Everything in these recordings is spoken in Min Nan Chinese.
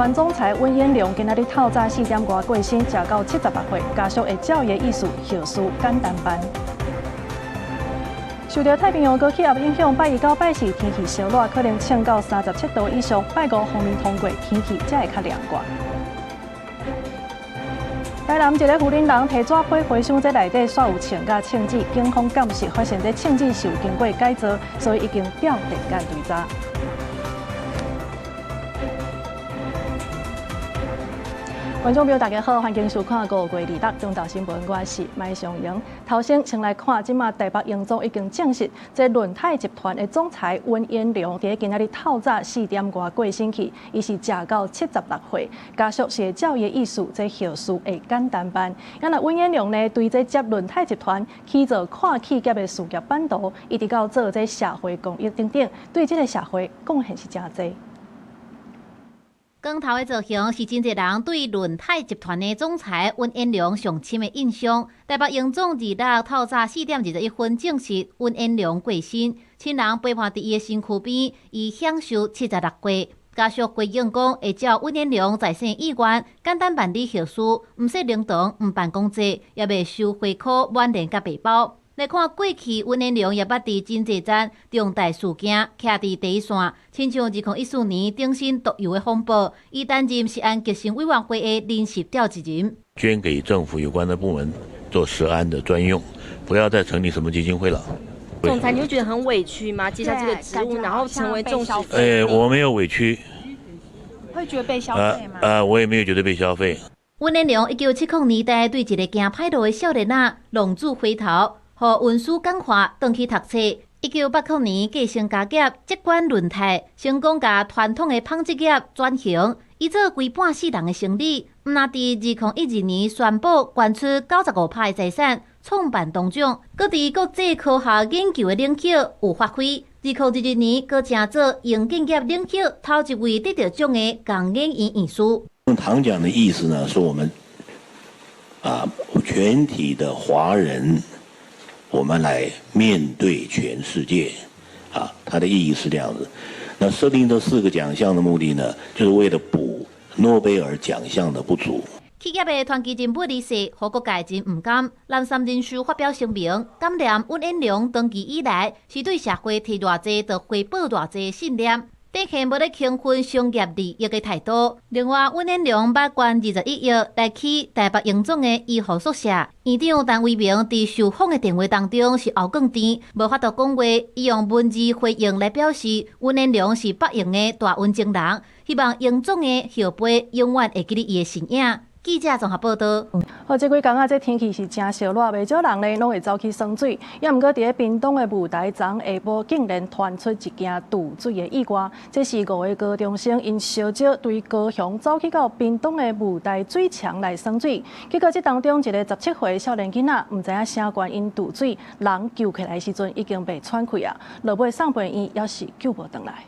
團總裁溫彥良今仔日透早4點外過身，食到76歲，家屬會照伊的意思後事簡單辦。受著太平洋高氣壓影響，拜一到拜四天氣燒熱，可能衝到37度以上。拜五鋒面通過，天氣才會較涼快。台南一个婦人人提紙皮回收這內底煞有銃佮槍支，警方鑑識發現這槍支是有經過改造，所以已經調地檢追查。觀眾朋友，大家好，歡迎收看5月26中晝新聞，我是麥尚瑩。頭先先來看，這馬台北榮總已經證實，這潤泰集團的總裁溫彥良佇今仔日透早4點外過身去，伊是食到76歲，家屬是會照伊的意思，這後事會簡單辦。啊若溫彥良呢，對這接潤泰集團起做跨企業的事業版圖，一直到做這社會公益等等，對這個社會貢獻是誠濟。光頭的造型是真濟人對潤泰集團的總裁溫彥良上深的印象。台北榮總26透早4點21分證實溫彥良過身，親人陪伴佇伊的身軀邊，伊享壽76歲。家屬回應講，會照溫彥良在生意願，簡單辦理後事，毋設靈堂，毋辦公祭，也袂收花箍、挽聯佮白包。來看過去，溫彥良也捌佇真濟棧重大事件徛佇第一線，親像2014年頂新毒油的風暴，伊擔任食安革新委員會的臨時召集人。捐給政府有關的部門做食安的專用，不要再成立什麼基金會了。總裁，你會覺得很委屈嗎？接下這個職務，然後成為眾矢之的。我沒有委屈。會覺得被消費嗎？我也沒有覺得被消費。溫彥良1970年代對一个行歹路的少年仔浪子回頭，予恩師感化，轉去讀冊。1980年繼承家業，接管潤泰，成功共傳統的紡織業轉型，伊做規半世人的生理。毋但佇2012年宣布捐出95%的財產，創辦東獎，閣佇國際科學研究的領域有發揮。2022年，閣成做營建業領域頭一位得著獎的工研院院士。唐獎的意思呢，是我們啊全體的華人。我們來面對全世界，啊，它的意義是這樣子。那設定這四個獎項的目的呢，就是為了補諾貝爾獎項的不足。企業的傳奇人物離世，予各界真毋甘。南山人壽發表聲明，感念溫彥良長期以來是對社會提偌濟，就回報偌濟信念。展現無咧輕忽商業利益的態度。另外，溫彥良捌捐21億來起台北榮總的醫護宿舍。院長陳為民佇受訪的電話當中是後降甜，無法度講話，伊用文字回應來表示，溫彥良是北榮的大恩情人，希望榮總的後輩永遠會記得伊的身影。記者綜合報道。好，這幾工啊，這天氣是誠燒熱，袂少人呢攏會走去耍水。也毋過，佇咧屏東的霧台昨下晡竟然傳出一件墜水的意外。這是五个高中生𪜶相招對高雄走去到屏東的霧台水牆來耍水，結果這當中一个17歲少年囡仔，毋知影啥原因墜水，人救起來時陣已經袂喘氣啊，落尾送病院猶是救無轉來。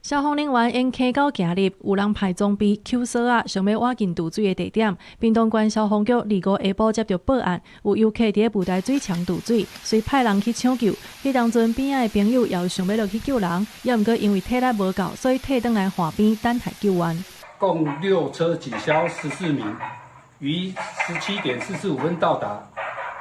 消防人員沿溪溝行入，有人派裝備抾索仔，想欲倚近墜水的地點。屏東縣消防局25下晡接著報案，有遊客佇咧霧台水牆墜水，遂派人去搶救。彼當陣邊仔的朋友也有想欲落去救人，也毋過因為體力無夠，所以退轉來岸邊等待救援。共六車警消14名，於17點45分到達，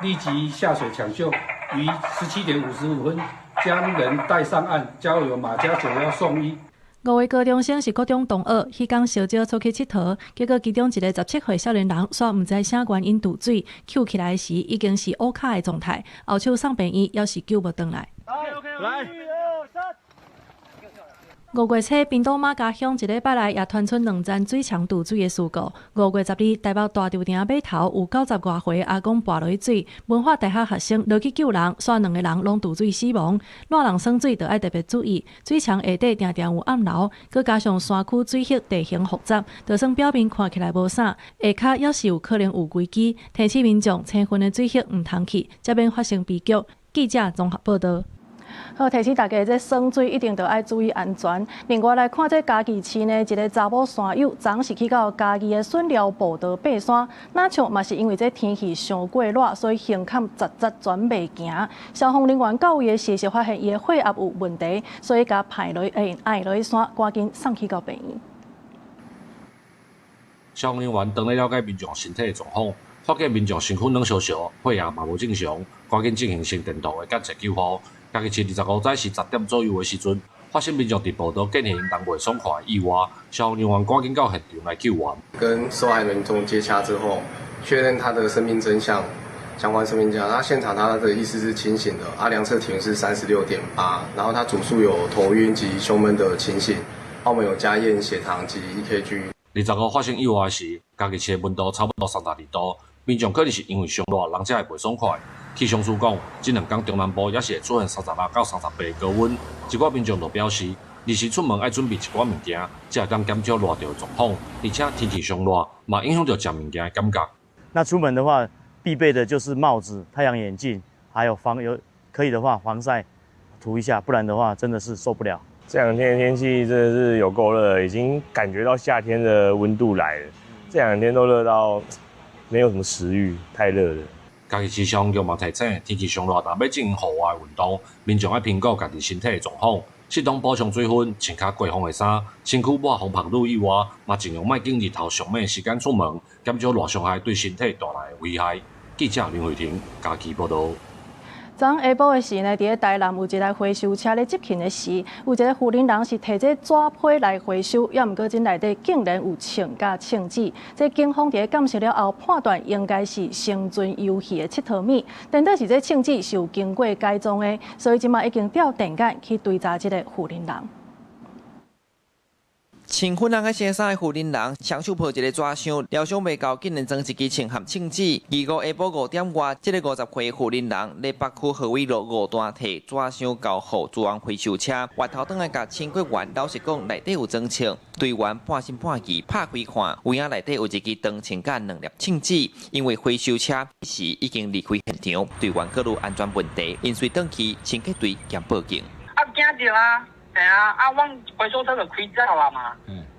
立即下水搶救，於17點55分將人帶上岸，交由馬家9幺送醫。五个高中生是國中同學，彼工相招出去𨑨迌，結果其中一个17歲少年人，煞毋知啥原因墜水，救起來時已經是烏跤的狀態，後手送病院，猶是救無轉來。來，5月初，屏東馬家鄉一禮拜內也傳出兩件水牆墜水的事故。5月12，台北大稻埕碼頭有90外歲阿公跋落去水，文化大學學生落去救人，煞兩个人攏墜水死亡。賴人耍水就愛特別注意，水牆下底定定有暗流，閣加上山區水域地形複雜，就算表面看起來無啥，下跤猶是有可能有危機。提醒民眾，青昏的水域毋通去，才免發生悲劇。記者綜合報道。好，提醒大家，這耍水一定著愛注意安全。另外來看，這嘉義市呢，一个查某山友，昨是去到嘉義的筍寮步道爬山，若像嘛是因為這天氣傷過熱，所以胸坎窒窒轉袂行。消防人員到位的時，是發現伊的血壓有問題，所以共拍落去，按落去山，趕緊送去到病院。消防人員當咧了解民眾身體的狀況，發現民眾身軀軟燒燒，血壓嘛無正常，趕緊進行心電圖的檢測救護。嘉義市25早時10點左右的時陣，發生民眾佇步道見予𪜶袂爽快的意外，消防人員趕緊到現場來救援。跟受害民眾接洽之後，確認他的生命徵象，相關生命徵象。他現場他的意識是清醒的，啊，量測體溫是36.8，然後他主訴有頭暈及胸悶的情形，我們有加驗血糖及 EKG。 25發生意外時，嘉義市的溫度差不多32度，民眾可能是因為傷熱，人才會袂爽快。氣象署講，這兩工中南部也是會出現36到38高溫。一寡民眾就表示，臨時出門愛準備一寡物件，才會當減少熱著的狀況。而且天氣傷熱，嘛影響著食物件的感覺。那出門的話，必備的就是帽子、太陽眼鏡，還有防有可以的話防曬塗一下，不然的話真的是受不了。這兩天的天氣真的是有夠熱，已經感覺到夏天的溫度來了。這兩天都熱到沒有什麼食慾，太熱了。嘉義市消防局嘛提醒，天氣傷熱，若欲進行戶外運動，民眾愛評估家己身體的狀況，適當補充水分，穿較過風的衫，身軀抹防曝乳以外，嘛盡量莫揀日頭上猛的時間出門，減少熱傷害對身體帶來的危害。記者林慧婷嘉義報導。昨昏下晡的時呢，佇咧台南有一台回收車咧執勤的時，有一个婦人人是提這紙批來回收，猶毋過這內底竟然有槍佮槍支。這警方佇咧鑑識了後，判斷應該是生存遊戲的𨑨迌物，顛倒是這槍支是有經過改裝的，所以這馬已經調電檢去追查這个婦人人。穿粉紅色衫的婦人人，雙手抱一个紙箱，料想袂到竟然裝一支槍和槍支。25下晡5點外，這个50歲婦人人佇北區河尾路5段提紙箱交予資源回收車，回頭轉來共清潔員老實講，內底有裝槍，隊員半信半疑拍開看，有影內底有一支長槍佮兩粒槍支。因為回收車時已經離開現場，隊員考慮安全問題，𪜶隨轉去清潔隊兼報警。啊，驚著啊！對啊，啊，阮回收車就開走了嘛。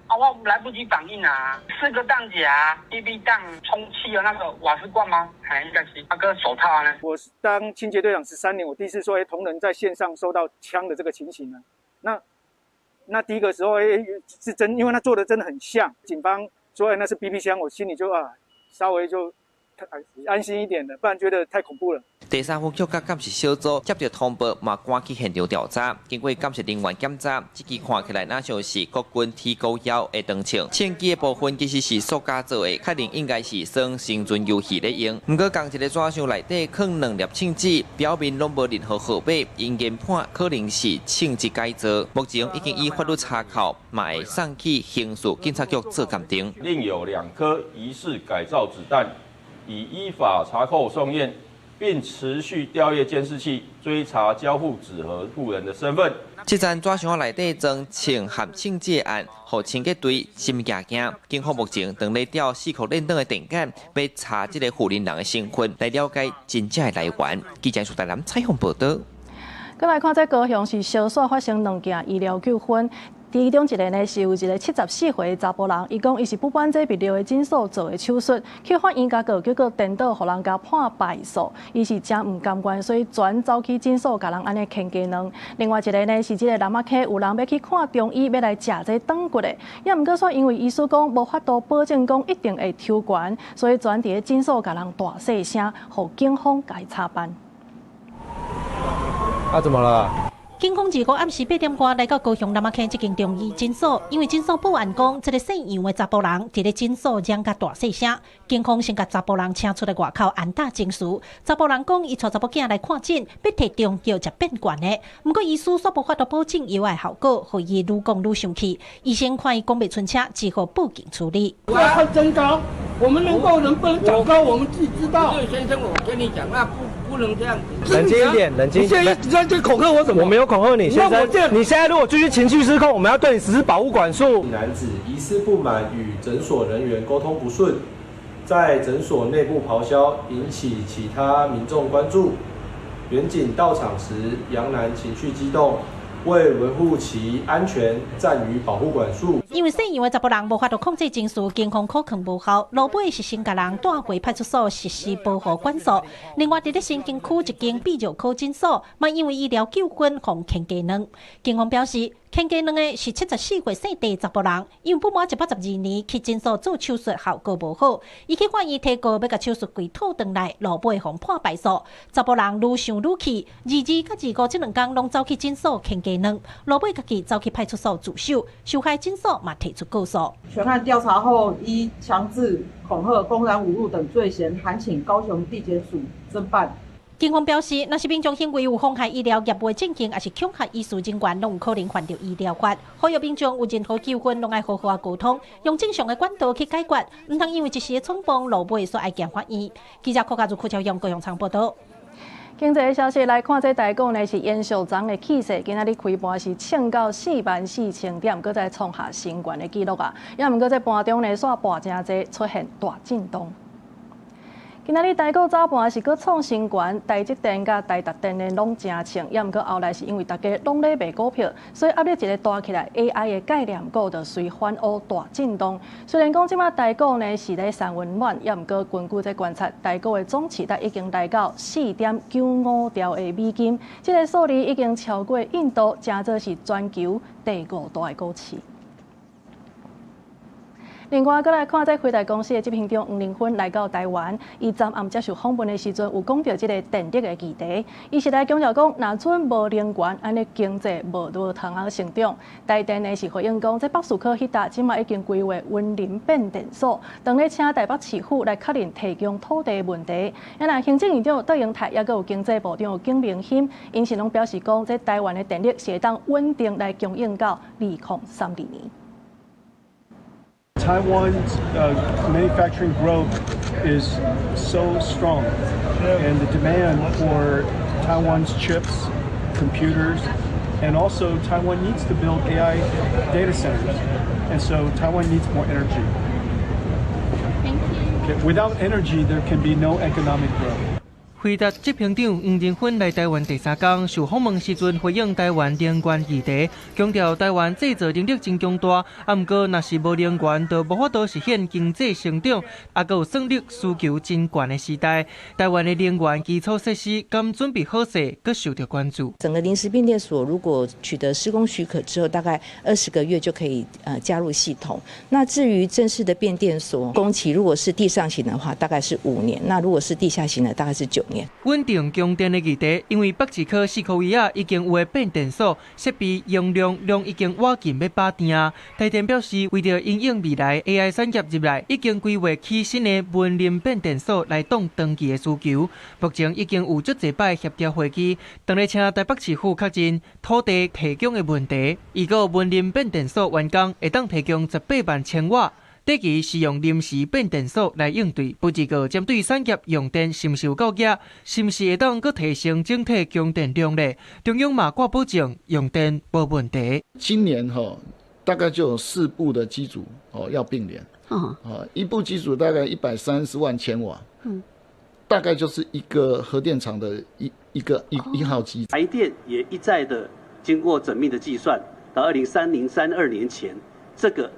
啊，我來不及反應啊。四個彈夾，BB 彈充氣的那個瓦斯罐嗎？還應該是，啊，個手套呢。我當清潔隊長13年，我第一次說，同仁在線上收到槍的這個情形呢。那第一個時候，是真，因為他做的真的很像。警方說，那是 BB 槍，我心裡就啊，稍微就安心一點的，不然覺得太恐怖了。第三分局佮鑑識小組接著通報，嘛趕去現場調查。經過鑑識人員檢查，這支看起來若像是國軍 T91的長槍，槍支的部分其實是塑膠做的，確認應該是耍生存遊戲咧用。毋過，仝一个紙箱內底囥兩粒槍支，表面攏無任何號碼，𪜶研判可能是槍支改造。目前已經以法律查扣，嘛會送去刑事警察局做鑑定。另有兩顆疑似改造子彈，已依法查扣送驗。並持續調閱監視器追查交付紙盒婦人的身份。這層紙箱內底裝槍和槍支案，予清潔隊心驚驚。警方目前正咧調四箍連檔的電檢，欲查這个婦人人的身份，來了解真正的來源。記者蘇台南採訪報導。閣來看，這高雄是相紲發生兩件醫療糾紛。其中一个呢是有一个74歲的查埔人，伊講伊是不滿這物流的診所做的手術，去法院共告，結果顛倒予人共判敗訴，伊是誠毋甘願，所以專走去診所共人按呢牽雞卵。另外一个呢是這个南仔溪有人欲去看中醫，欲來食這斷骨的，也毋過煞因為醫師講無法度保證講一定會抽懸，所以專佇咧診所共人大細聲，予警方共伊查辦。啊，怎麼了？警方25暗時8點外來到高雄南仔溪這間中醫診所，因為診所保安講，這个姓楊的查埔人佇咧診所嚷甲大細聲，警方先共查埔人請出來外口安打偵事。查埔人講，伊帶查某囝來看診，欲提中藥食變懸的，毋過醫師煞無法度保證藥的效果，予伊愈講愈生氣。醫生看伊講袂出聲，只好報警處理。我要看增高，我們能夠能不能長高，我們自己知道。對先生，我跟你講，那不能這樣子。冷靜一點，冷靜一點。你現在在恐嚇我什麼？我沒有恐嚇你，先生。你現在如果繼續情緒失控，我們要對你實施保護管束。男子疑似不滿與診所人員溝通不順，在診所內部咆哮，引起其他民眾關注。員警到場時，楊男情緒激動，為維護其安全，暫予保護管束。因為姓楊的查埔人無法度控制情緒，警方苦勸無效，落尾是先共人帶回派出所實施保護管束。另外，佇咧新興區一間泌尿科診所，嘛因為醫療糾紛，予牽雞卵。警方表示，牽雞卵的是74歲姓鄭查埔人，因為不滿112年去診所做手術效果無好，伊去法院提告欲共手術櫃討轉來，落尾予判敗訴。查埔人愈想愈氣，22佮25這兩工攏走去診所牽雞卵，落尾家己走去派出所自首，受害診所嘛提出告訴。全案調查後，依強制、恐嚇、公然侮辱等罪嫌，函請高雄地檢署偵辦。警方表示，若是民眾行為有妨害醫療業務進行，抑是恐嚇醫事人員，攏有可能犯著醫療法。呼籲民眾有任何糾紛，攏愛好好仔溝通，用正常的管道去解決，毋通因為一時的衝動，落尾煞愛行法院。記者柯家如、柯超勇高雄場報道。經濟消息來看，這台股呢是延續昨的氣勢，今仔日開盤是衝到44,000點，閣再創下新懸的紀錄啊！也毋過這盤中呢，煞跋誠濟，出現大震盪。今仔日台股早盤是閣創新懸，台積電佮台達電呢攏誠衝，也毋過後來是因為大家攏咧賣股票，所以壓力一个大起來，AI 的概念股就隨反烏大震動。雖然講這擺台股呢是咧三溫暖，也毋過根據這觀察，台股的總市值已經來到4.95兆的美金，這个數字已經超過印度，成做是全球第五大的股市。另外，閣來看這輝達公司的執行長黃仁勳來到台灣，伊昨暗接受訪問的時陣，有講著這個電力的議題。伊是來強調講，若準無能源，按呢經濟無路通好成長。台電呢是回應講，這北士科彼搭這馬已經規劃雲林變電所，當咧請台北市府來確認提供土地問題。啊，若行政院長卓榮泰，抑閣有經濟部長景明鑫，𪜶是攏表示講，這台灣的電力是會當穩定來供應到2032年。 Taiwan's manufacturing growth is so strong, and the demand for Taiwan's chips, computers, and also Taiwan needs to build AI data centers, and so Taiwan needs more energy. Thank you. Okay. Without energy, there can be no economic growth. 輝達執行長黃仁勳來台灣第三工，受訪問時陣回應台灣能源議題，強調台灣製造能力真強大，啊，毋過若是無能源，就無法度實現經濟成長，啊，閣有算力需求真懸的時代，台灣的能源基礎設施敢準備好勢，閣受到關注。整個臨時變電所如果取得施工許可之後，大概20個月就可以加入系統。那至於正式的變電所工期，如果是地上型的話，大概是5年；那如果是地下型的，大概是9年。穩定供電的議題，因為北士科四箍圍仔已經有的變電所設備容量量已經倚近欲飽電。台電表示，為著因應未來 AI 產業入來，已經規劃起新的雲林變電所來擋長期的需求。目前已經有足濟擺協調會議，當咧請台北市府確認土地提供的問題。預估雲林變電所完工，會當提供18萬千瓦。短期是用臨時變電所來應對，不過針對產業用電是毋是有夠額，是毋是會當閣提升整體供電量咧？中央嘛掛保證用電無問題。今年哈大概就有四部的機組哦要並聯，啊一部機組大概130萬千瓦，大概就是一個核電廠的一一個一一號機。台電也一再的經過縝密的計算，到2030、32年前，這個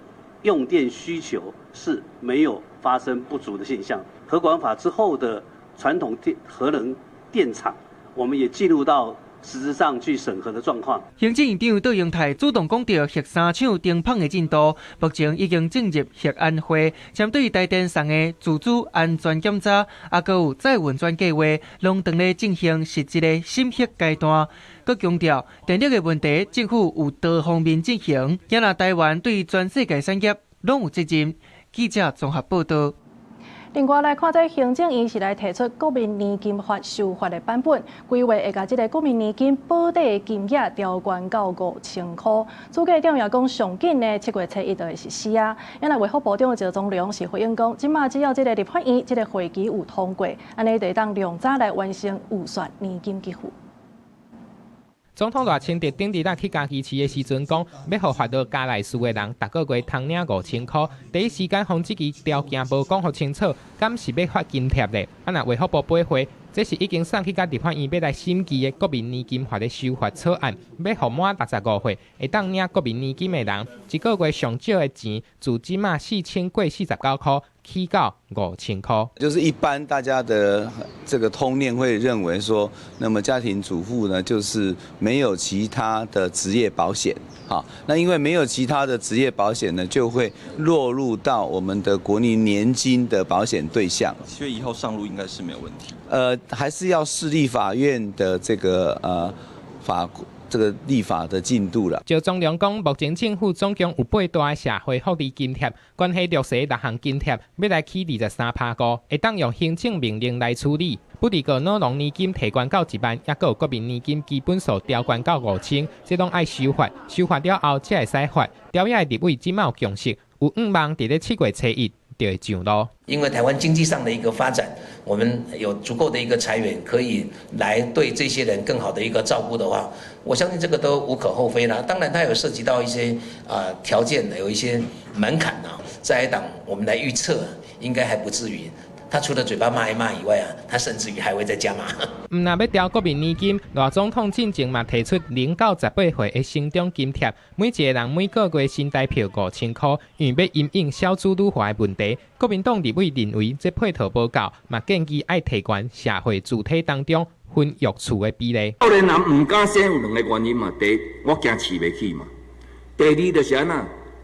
用電需求是沒有發生不足的現象。核管法之後的傳統電核能電廠，我們也進入到實質上去審核的狀況。行政院長卓榮泰主動講著核三廠停麭的進度，目前已經進入核安會，針對台電送的自主安全檢查，抑閣有再運轉計劃，攏當咧進行實質的審核階段。閣強調電力的問題，政府有多方面進行，也若台灣對全世界產業攏有責任。記者綜合報道。另外來看，這行政院是來提出國民年金法修法的版本，規劃會共這个國民年金保底的金額調懸到5000箍。主計長也講，上緊呢7月初1就會實施啊。啊若衛福部長趙宗龍是回應講，這馬只要這个立法院這个會期有通過，按呢就會當量早來完成預算年金給付。總統賴清德頂禮去嘉義市的時陣講，欲予發落嘉萊士的人，逐个月通領5000箍。第一時間予這支條件無講予清楚，敢是欲發津貼咧？啊，若衛福部背會，這是已經送去佮立法院欲來審議的國民年金法的修法草案，欲予滿65歲會當領國民年金的人，一個月上少的錢，自這馬4049箍起到5000箍。就是一般大家的這個通念會認為說，那麼家庭主婦呢，就是沒有其他的職業保險，好，那因為沒有其他的職業保險呢，就會落入到我們的國民年金的保險對象。7月1號上路應該是沒有問題。還是要視立法院的這個法這個立法的進度啦。趙宗龍講，目前政府總共有八大社會福利津貼，關係弱勢六項津貼，欲來起23.5%，會當用行政命令來處理。不過老農年金提懸到1萬，抑閣有國民年金基本數調懸到5000，這攏愛修法，修法了後才會使發。朝野立委這馬有共識，有向望佇咧7月初一就會上路。因為台灣經濟上的一個發展，我們有足夠的一個財源，可以來對這些人更好的一個照顧的話，我相信這個都無可厚非啦。當然，它有涉及到一些條件，有一些門檻啊。在野黨我們來預測，應該還不至於。他除了嘴巴罵一罵以外啊，他甚至於還會再加碼。毋但欲調國民年金，賴總統進前嘛提出0到18歲的成長津貼，每一個人每個月新台票5000箍，因為欲因應少子女化的問題。國民黨立委認為這配套無夠，嘛建議愛提懸社會住宅當中婚育厝的比例。少年人毋敢生有兩個原因嘛，第一，我驚飼袂起嘛；第二就是按怎，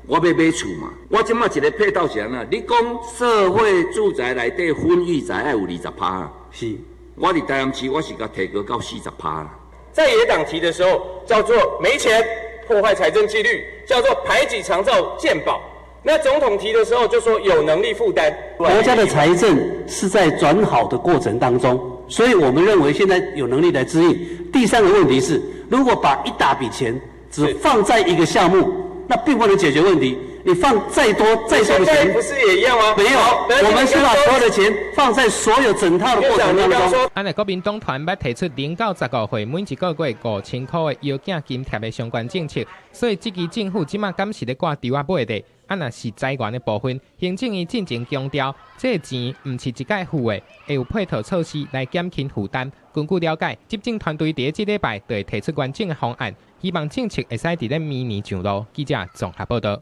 我欲買厝嘛。我這馬一個配套是按怎？你講社會住宅內底婚育宅愛有20%，是。我佇台南市，我是共提高到40%。在野黨提的時候，叫做沒錢破壞財政紀律，叫做排擠長照健保。那總統提的時候就說有能力負擔。國家的財政是在轉好的過程當中，所以我們認為現在有能力來支應。第三個問題是，如果把一大筆錢只放在一個項目，那並不能解決問題。你放再多再多的錢，不是也一樣嗎？沒有，我們是把所有的錢放在所有整套的過程當中。按呢，國民黨團欲提出0到15歲每一個月5000箍的藥囝津貼的相關政策，所以這支政府這馬敢是咧掛稻仔尾的。啊，若是財源的部分，行政院進前強調，這個錢毋是一概付的，會有配套措施來減輕負擔。根據了解，執政團隊佇這禮拜就會提出完整的方案，希望政策會使佇咧明年上路。記者綜合報導。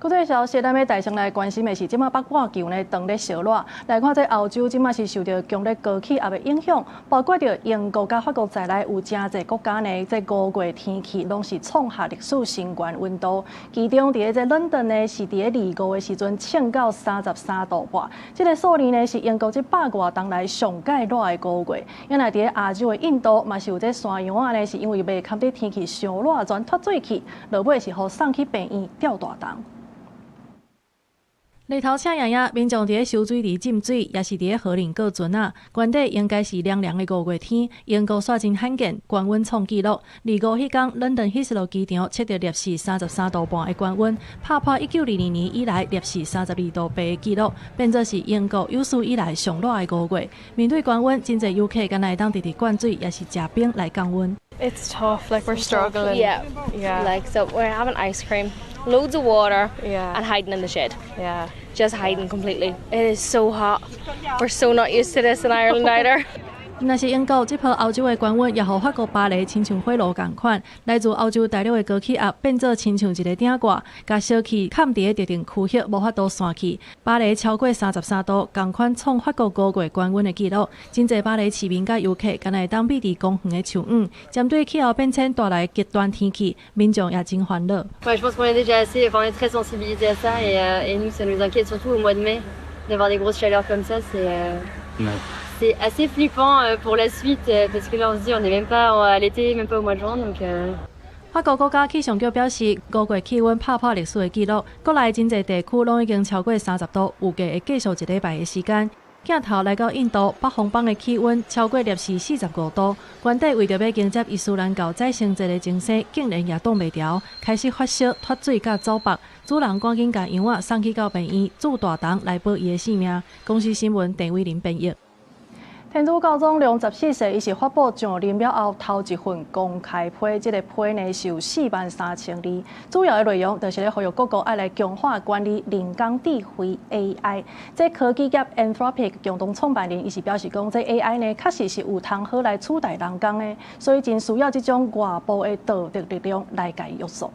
國際消息，咱欲帶先來關心的是，這馬北半球呢，當咧燒熱。來看這歐洲，這馬是受著強烈高氣壓的影響，包括著英國佮法國在內，有誠濟國家呢，這5月天氣攏是創下歷史新高溫度。其中，佇咧這倫敦呢，是佇咧25的時陣，衝到33.5度。這個數字呢，是英國這百外冬來上蓋熱的五月。原來佇咧亞洲的印度，嘛是有這山羊仔呢，是因為袂堪得天氣傷熱，全脫水去，落尾是予送去病院吊大腸。日頭赤炎炎，民眾佇咧泅水池浸水，抑是佇咧河裡過船仔。原底應該是涼涼的五月天，英國煞真罕見，高溫創紀錄。25彼工，倫敦希斯羅機場測著攝氏33.5度的高溫，拍破1922年以來攝氏32.8度的紀錄，變做是英國有史以來上熱的五月。面對高溫，真濟遊客敢若會當直直灌水，抑是食冰來降溫。 It's tough, like we're struggling. Yeah. Like so, we're having ice cream, loads of water, and hiding in the shed. Yeah, just hiding completely. It is so hot. We're so not used to this in Ireland either. 若是英國這波歐洲的高溫，也予法國巴黎親像火爐仝款。來自歐洲大陸的高氣壓變做親像一个鼎蓋，共燒氣崁佇咧特定區域，無法度散去。巴黎超過33度，仝款創法國五月高溫的紀錄。真濟巴黎市民佮遊客，敢若會當避佇公園的樹蔭。針對氣候變遷帶來極端天氣，民眾也真煩惱。 Ouais, je pense qu'on est déjà assez, enfin, on est très sensibilisés à ça et nous, ça nous inquiète surtout au mois de mai d'avoir des grosses chaleurs comme ça, c'est assez flippant pour la suite parce que là on se dit on n'est même pas à l'été, même pas au mois de juin donc. 法國國家氣象局表示，五月氣溫拍破歷史的紀錄，國內真濟地區攏已經超過30度，預計會繼續一禮拜的時間。鏡頭來到印度，北方邦的氣溫超過攝氏45度，原底為著欲迎接伊斯蘭教宰牲節的鐘聲，竟然也擋袂牢，開始發燒、脫水佮走腹，主人趕緊共羊仔送去到病院，注大腸來保伊的性命。公視新聞鄧偉林編譯。天主教宗良十四世，伊是發布上任了後頭一份公開批，這個批呢是有4萬3千字，主要的內容就是咧呼籲各國愛來強化管理人工智慧 AI。這科技業 Anthropic 共同創辦人，伊是表示講，這 AI 呢確實是有通好來取代人工的，所以真需要這種外部的道德力量來共約束。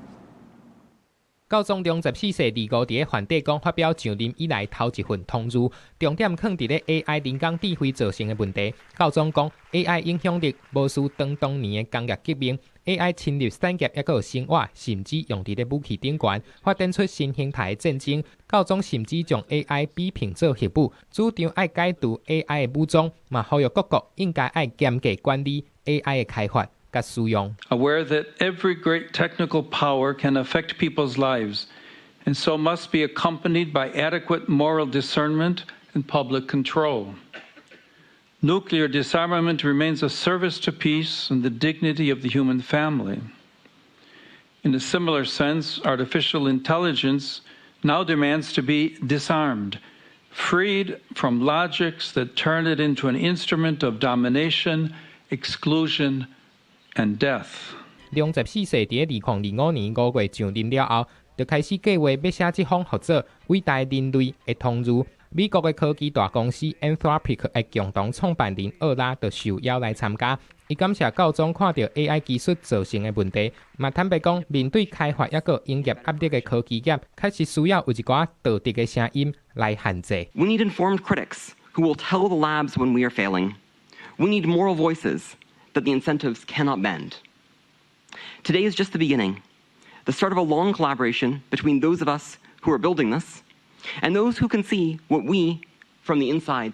教宗良十四世25佇咧梵蒂岡發表上任以來頭一份通諭，重點囥佇咧 AI 人工智慧造成的問題。教宗講，AI 影響力無輸當當年的工業革命，AI 侵入產業，抑閣有生活，甚至用佇咧武器頂懸，發展出新形態的戰爭。教宗甚至將 AI 比拼做核武，主張愛解除 AI 的武裝，嘛呼籲各國應該愛嚴格管理 AI 的開發。使用。 Aware that every great technical power can affect people's lives, and so must be accompanied by adequate moral discernment and public control. Nuclear disarmament remains a service to peace and the dignity of the human family. In a similar sense, artificial intelligence now demands to be disarmed, freed from logics that turn it into an instrument of domination, exclusion, and death. 良十四世佇2025年5月上任了後，就開始計劃欲寫這封號做偉大人類的通諭。美國的科技大公司 Anthropic 的共同創辦人奧拉就受邀來參加。伊感謝教宗看著 AI 技術造成的問題，嘛坦白講，面對開發抑閣營業壓力的科技業，確實需要有一寡道德的聲音來限制。 We need informed critics who will tell the labs when we are failing. We need moral voices that the incentives cannot bend. Today is just the beginning, the start of a long collaboration between those of us who are building this and those who can see what we, from the inside,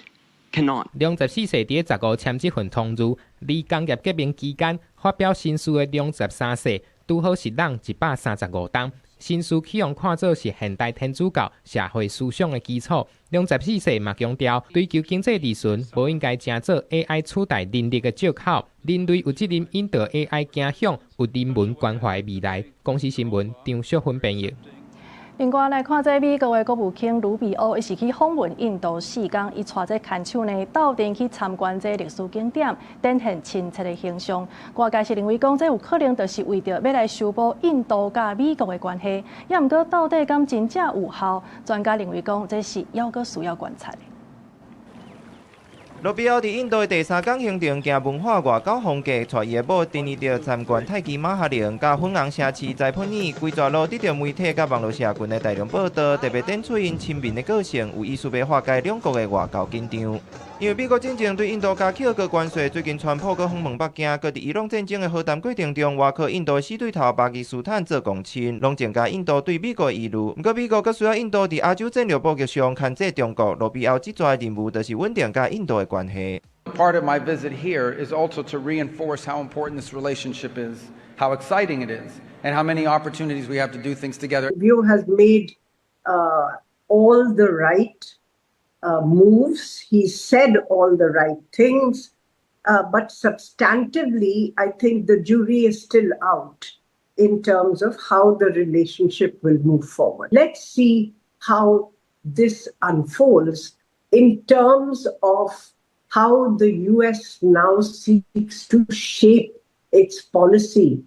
cannot. 良十四世佇15簽這份通諭，離工業革命期間發表新書的良十三世，拄好是人135冬。新書去予看做是現代天主教社會思想的基礎。良十四世嘛強調，追求經濟利潤，無應該成做 AI 取代人力的藉口。人類有責任引導 AI 走向有人文關懷的未來。公視新聞張淑芬編譯。另外來看，這美國的國務卿盧比歐，伊是去訪問印度4工，伊帶這牽手呢，鬥陣去參觀這歷史景點，展現親切的形象。外界是認為講，這有可能就是為著欲來修補印度佮美國的關係。也毋過到底敢真正有效？專家認為講，這是猶閣需要觀察的。盧比歐佇印度的第三工行程，行文化外交風格，帶伊的某珍妮特參觀泰姬瑪哈陵、佮粉紅城市齋普爾，規逝路得著媒體佮網路社群的大量報導，特別展出𪜶親民的個性，有意思欲化解兩國的外交緊張。因為美國進前對印度加課高關稅，最近川普閣訪問北京，閣佇伊朗戰爭的和談過程中，倚靠印度死對頭巴基斯坦做公親，攏增加印度對美國的疑慮。毋過美國閣需要印度佇亞洲戰略布局上牽制中國，盧比歐這逝的任務就是穩定佮印度的關係。 Part of my visit here is also to reinforce how important this relationship is, how exciting it is, and how many opportunities we have to do things together. Rubio has made all the right moves. He said all the right things, but substantively, I think the jury is still out in terms of how the relationship will move forward. Let's see how this unfolds in terms of how the US now seeks to shape its policy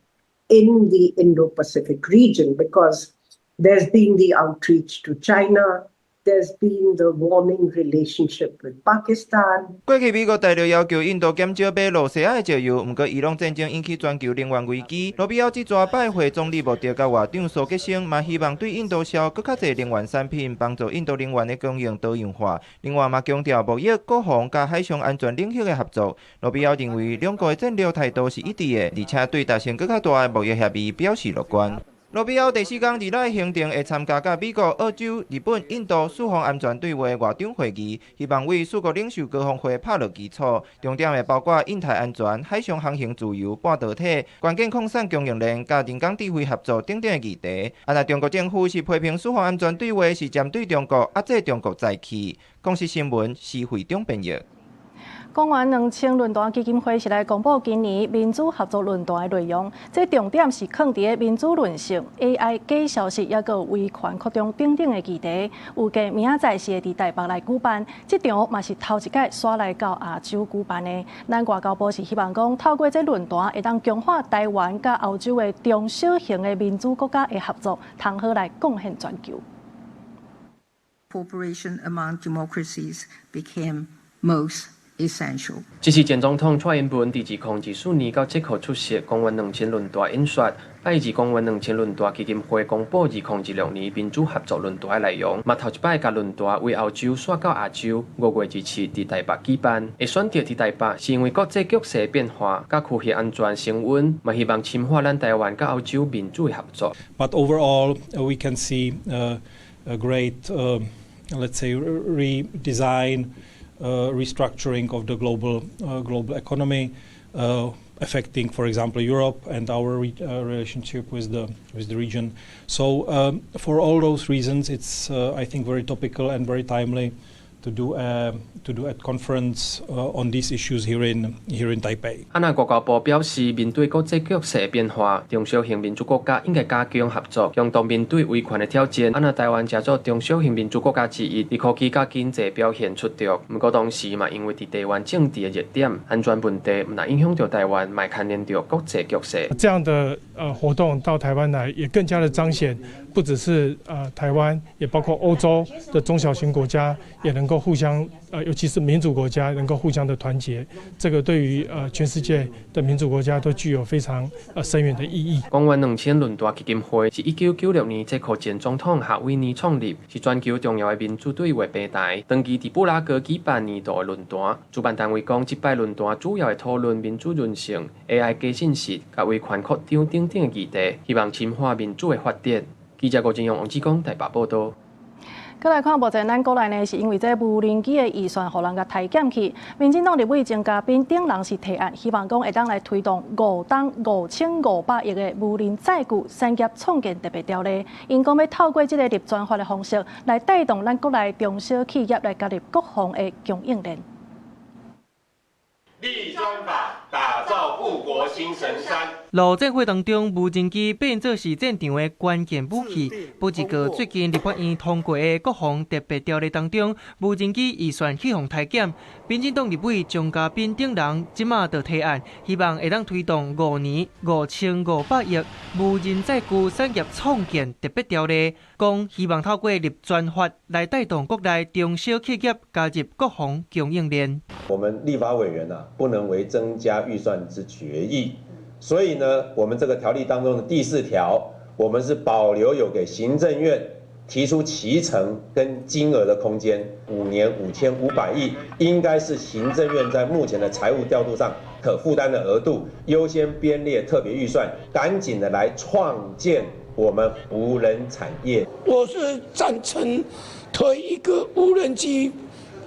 in the Indo Pacific region, because there's been the outreach to China. There's been the warming relationship with Pakistan. 過去美國大力要求印度減少買露西亞的石油，毋過伊朗戰爭引起全球能源危機。盧比歐這逝拜會總理莫迪佮外長蘇傑生，嘛希望對印度銷閣較濟能源產品，幫助印度能源的供應多樣化。另外嘛強調貿易、國防佮海上安全領域的合作。盧比歐認為兩國的戰略態度是一致的，而且對達成閣較大的貿易協議表示樂觀。盧比歐第四工二六行程會參加佮美國、澳洲、日本、印度四方安全對話外長會議，希望為四國領袖高峰會拍落基礎。重點會包括印太安全、海上航行自由、半導體、關鍵礦產供應鏈佮人工智慧合作等等的議題。啊，若中國政府是批評四方安全對話是針對中國，壓制中國在去。公視新聞施惠中編譯。公元2000論壇基金會是來公布今年民主合作論壇的內容，這重點是囥佇咧民主韌性、AI 假消息，抑閣有威權擴張等等的議題。預計明仔載是會佇台北來舉辦，這場嘛是頭一擺徙來到亞洲舉辦的。咱外交部是希望講，透過這論壇會當強化台灣佮歐洲的中小型的民主國家的合作，通好來貢獻全球。 Cooperation among democracies became most essential. 這是前總統蔡英文佇2024年到捷克出席公元兩千論壇演說，拜二公元兩千論壇基金會公布2026年民主合作論壇的內容，嘛頭一擺共論壇為歐洲徙到亞洲，5月27佇台北舉辦。會選擇佇台北，是因為國際局勢變化，佮區域安全升溫，嘛希望深化咱台灣佮歐洲民主的合作。 But overall, we can see a great, let's say, redesign. Restructuring of the global economy, affecting, for example, Europe and our relationship with the region. So, for all those reasons, it's I think very topical and very timely to do a conference on these issues here in Taipei. 啊，那外交部表示，面對國際局勢變化，中小型民主國家應該加強合作，共同面對威權的挑戰。啊，那台灣誠做中小型民主國家之一，佇科技佮經濟表現出眾。毋過同時嘛，因為佇地緣政治的熱點、安全問題，毋但影響著台灣，嘛牽連著國際局勢。這樣的活動到台灣來，也更加的彰顯，不只是台灣，也包括歐洲的中小型國家，也能夠互相尤其是民主國家能夠互相的團結，這個對於全世界的民主國家都具有非常深遠的意義。公元兩千論壇基金會是1996年捷克前總統夏威爾創立，是全球重要的民主對話平台。長期佇布拉格舉辦年度的論壇，主辦單位講，這擺論壇主要會討論民主韌性、AI 假信息、佮威權擴張等等的議題，希望深化民主的發展。記者郭金勇、王志剛台北報導。閣來看，目前咱國內呢，是因為這無人機的預算，予人共刣減去。民進黨立委鍾佳濱等人是提案，希望講會當來推動五冬5500億的無人載具產業創建特別條例。𪜶講欲透過這个立專法的方式，來帶動咱國內中小企業來加入國防的供應鏈。立專法，打造護國新神山。陸戰會當中，無人機變做是戰場的關鍵武器。不過最近立法院通過的國防特別條例當中，無人機預算去予刣減。民進黨立委鍾佳濱等人這馬就提案，希望會當推動5年5500億無人載具產業創建特別條例，講希望透過立專法來帶動國內中小企業加入國防供應鏈。我們立法委員啊，不能為增加預算之決議，所以呢，我們這個條例當中的第四條，我們是保留有給行政院提出期程跟金額的空間，5年5500億，應該是行政院在目前的財務調度上可負擔的額度，優先編列特別預算，趕緊的來創建我們無人產業。我是贊成推一個無人機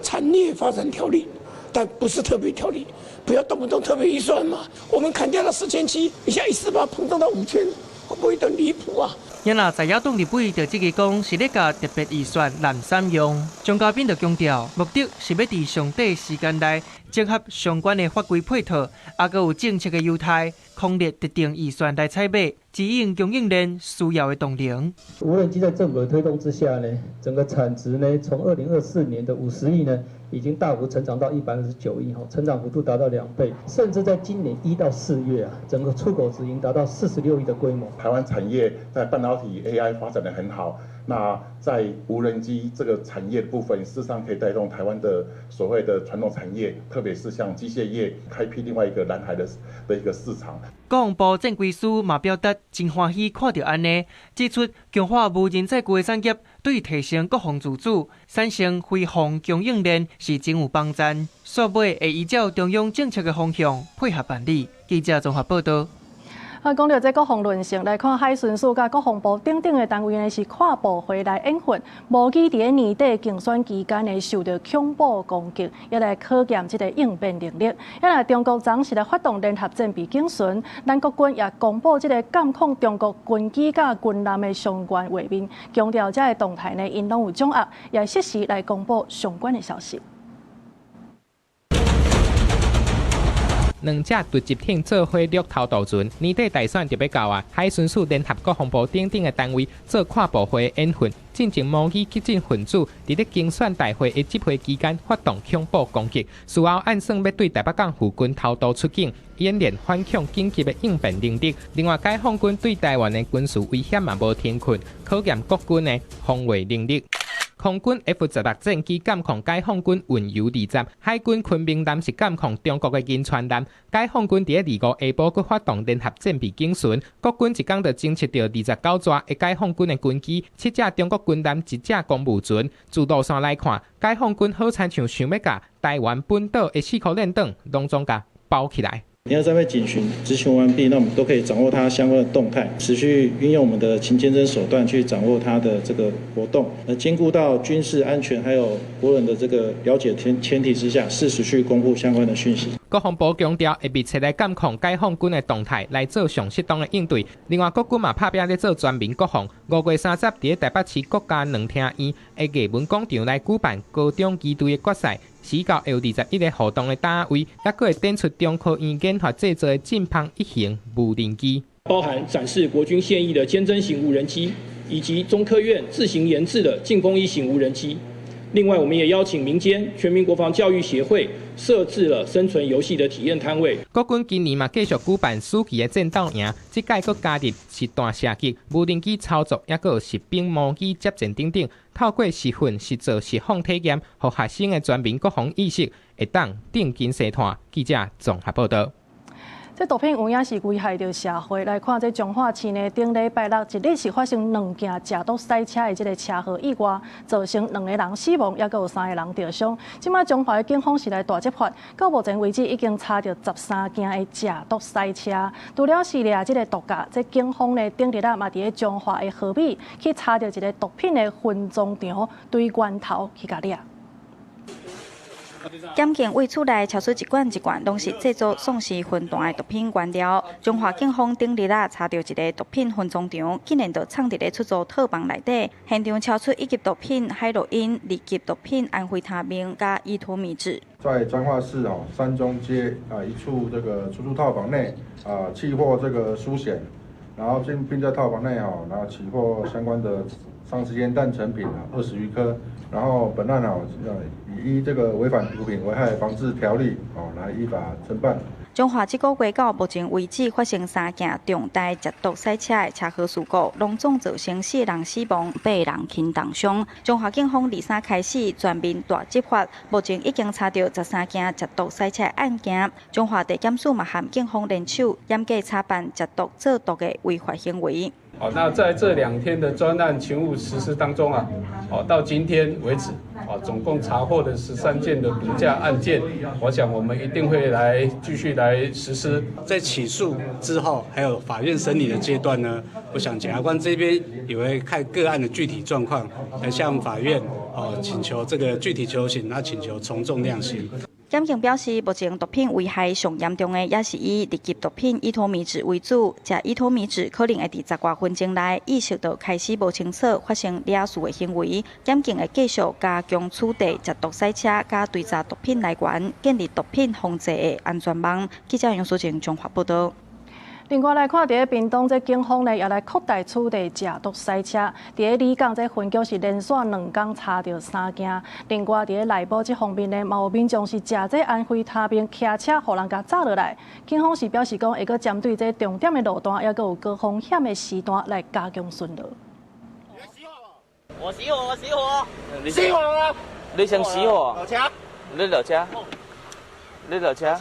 產業發展條例。但不是特別條例，不要動不動特別預算嘛。我們砍掉了4700，一下一次把它膨脹到5000，會不會有點離譜啊？因若在野黨立委就質疑講，是咧共特別預算濫三用。鍾佳濱就強調，目的是欲佇上短時間內整合相關的法規配套，抑閣有政策的優待，空列特定預算來採買，指引供應鏈需要的動能。無人機在政府的推動之下呢，整個產值呢，從2024年的50億呢，已經大幅成長到129億，哈，成長幅度達到2倍，甚至在今年1到4月啊，整個出口值已經達到46億的規模。台灣產業在半導體 AI 發展得很好，那在無人機這個產業的部分，事實上可以帶動台灣的所謂的傳統產業，特別是像機械業，開闢另外一個藍海的一個市場。國防部戰規司嘛表達真歡喜看著按呢，指出強化無人載具的產業，對提升國防自主、產生飛防供應鏈是真有幫助。煞尾會依照中央政策的方向配合辦理。記者綜合報導。啊，講著這國防韌性來看，海巡署佮國防部等等的單位呢，是跨部會來演訓，模擬佇咧年底競選期間呢受著恐怖攻擊，也來考驗這个應變能力。啊，若中國昨是來發動聯合戰備警巡，咱國軍也公布這个監控中國軍機佮軍艦的相關畫面，強調這个動態呢，𪜶攏有掌握，也適時來公布相關的消息。兩隻突擊艇做伙掠偷渡船。年底大選就欲到啊，海巡署聯合國防部等等的單位做跨部會演訓，進前模擬激進分子佇咧競選大會的集會期間發動恐怖攻擊，事後按算欲對台北港附近偷渡出境，演練反恐緊急的應變能力。另外，解放軍對台灣的軍事威脅嘛無停困，考驗國軍的防衛能力。空軍 F-16戰機監控解放軍運油二十，海軍昆明艦是監控中國的銀川艦。解放軍佇咧25下晡閣發動聯合戰備警巡，國軍一工就偵測著29座的解放軍的軍機，七隻中國軍艦，一隻公務船。自路線來看，解放軍好親像想欲共台灣本島的四箍練檔攏總共包起來。聯合戰備警巡執行完畢，那我們都可以掌握它相關的動態，持續運用我們的情監偵手段去掌握它的這個活動，兼顧到軍事安全還有國人的這個了解前提之下，適時去公布相關的訊息。國防部強調會密切來監控解放軍的動態，來做上適當的應對。另外，國軍嘛拍拚咧做全民國防。5月30佇咧台北市國家兩廳院的藝文廣場來舉辦高中機隊的決賽，四到有21個活動的單位，猶閣會展出中科院研發製造的進風一型無人機，包含展示國軍現役的肩偵型無人機，以及中科院自行研製的勁風一型無人機。另外，我們也邀請民間全民國防教育協會設置了生存遊戲的體驗攤位。國軍今年嘛繼續舉辦暑期的戰鬥營，這屆閣加入實彈射擊、無人機操作，猶閣有實兵模擬接戰等等，透過實訓、實做、實況體驗，予學生的全民國防意識會當定根生炭。記者綜合報道。這毒品有影是危害著社會。來看這彰化市呢，頂禮拜六一日是發生兩件食毒賽車的這个車禍意外，造成兩个人死亡，猶閣有三个人著傷。這擺彰化的警方是來大執法，到目前為止已經查著13件的食毒賽車。除了是掠這个毒駕，這警方呢頂日啊嘛佇咧彰化的河尾去查著一个毒品的分贓場，對源頭去共掠。檢警為厝內搜出一罐一罐，攏是製作喪屍雲彈的毒品原料。彰化警方頂日啊查著一个毒品分贓場，竟然就藏佇咧出租套房內底。現場搜出一級毒品海洛因、二級毒品安非他命佮依托咪酯。在彰化市哦三中街啊一處這個出租套房內啊，起獲這個書顯，然後並在套房內哦，然後起獲相關的喪屍煙彈成品啊20餘顆，然後本案哦以依這個違反毒品危害防治條例哦來依法偵辦。彰化這個月到目前為止發生三件重大食毒賽車的車禍事故，攏總造成四人死亡、八人輕重傷。彰化警方23開始全面大執法，目前已經查著13件食毒賽車案件。彰化地檢署嘛和警方聯手，嚴格查辦食毒製毒的違法行為。好，那在這兩天的專案勤務實施當中啊，哦，到今天為止，啊，總共查獲的13件的毒駕案件，我想我們一定會來繼續來實施。在起訴之後，還有法院審理的階段呢，我想檢察官這邊也會看個案的具體狀況，來向法院哦請求這個具體求刑，那請求從重量刑。檢警表示，目前毒品危害上嚴重的，也是以二級毒品依托咪酯為主。食依托咪酯可能會佇十外分鐘內意識就開始無清楚，發生掠事的行為。檢警會繼續加強取締食毒賽車佮追查毒品來源，建立毒品防治的安全網。記者楊淑靜彰化報道。另外來看，佇咧屏東，這警方呢也來擴大取締食毒賽車。佇咧里港這分局是連續兩工查著三件。另外，佇咧內埔這方面呢，嘛有民眾是食這安非他命，騎車予人共紮落來。警方是表示講，會閣針對這重點的路段，猶閣有高風險的時段來加強巡邏。我熄火，我熄火，熄火啊！你想熄火？落車，你落車，你落車。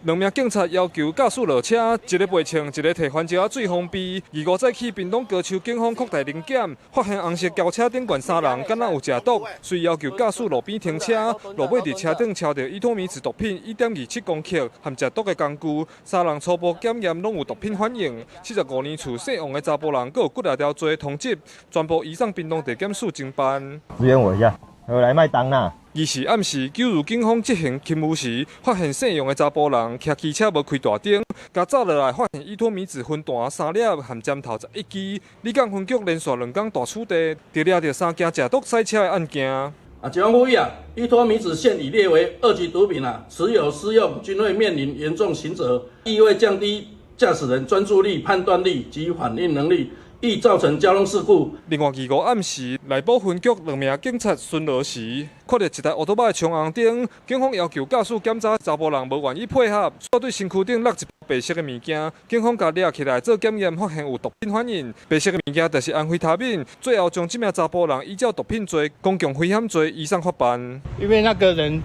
兩名警察要求駕駛落車，一个袂稱，一个提番石仔水封閉。25早起，屏東高丘警方擴大臨檢，發現紅色轎車頂懸三人，敢若有食毒，遂要求駕駛路邊停車。路尾佇車頂抄著依托咪酯毒品1.27公克含食毒的工具，三人初步檢驗攏有毒品反應。75年厝姓王的查埔人，閣有幾若條罪通緝，全部移送屏東地檢署偵辦。支援我一下，我來賣單啦。二是暗時，九如警方執行勤務時，發現姓楊的查埔人騎機車無開大燈，共紮落來，發現依托咪酯薰彈三粒含針頭11支。里港分局連續兩工大取締，著掠著三件食毒賽車的案件。啊，警方呼籲啊，依托咪酯現已列為二級毒品啊，持有、施用均會面臨嚴重刑責，亦會降低駕駛人專注力、判斷力及反應能力，易造成交通事故。另外，25暗時，內埔分局兩名警察巡邏時，看到一台烏托邦的衝紅燈，警方要求駕駛檢查，查埔人無願意配合，煞對身軀頂落一白色的物件，警方共掠起來做檢驗，發現有毒品反應。白色的物件就是安非他命。最後將這名查埔人依照毒品罪、公共危險罪移送法辦。因為那個人